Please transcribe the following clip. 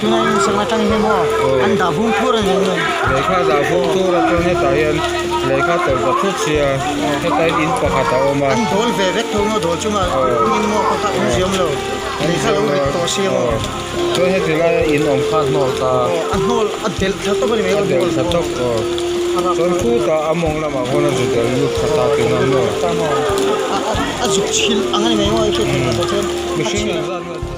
tuna in sakna atang hian maw an dah vung thur a ni mai. Lei kha a dah vung thur a chuan hetah hian lei kha a tawlh ta thut sia heta in pakhat a awm a. An dawl ve vek tho maw dawl chungah in maw kha kha awm ziam lo lei kha lo rit tawh sia maw. Chuan heti laia in awm kha a hnawl ta. A hnawl a delh thla tawp a ni mai. A delh thla tawp aw. Chuan khutah a mawng lamah khawn a zu delh lut kha ta tuna maw. A zuk chhilh ang a ni mai maw i hriat theih loh chuan. Mihring an zat nge.